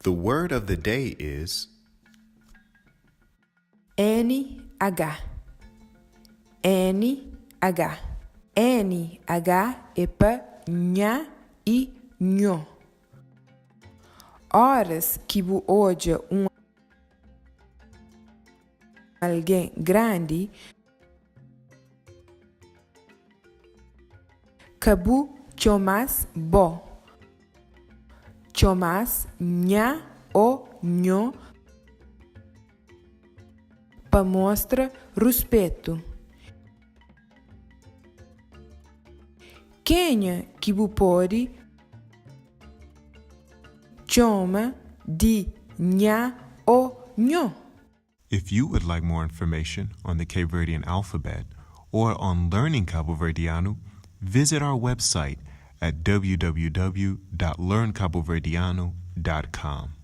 The word of the day is. N H N H N H é pa nha i nho. Óras ki bu odja un algen grandi, ka bu txoma-s bo, txoma-s nha ô nho pa mostra ruspetu. Kenha ki bu pode txoma di nha ô nho? If you would like more information on the Cape Verdean alphabet or on learning Cabo Verdeano, visit our website at www.learncaboverdeano.com.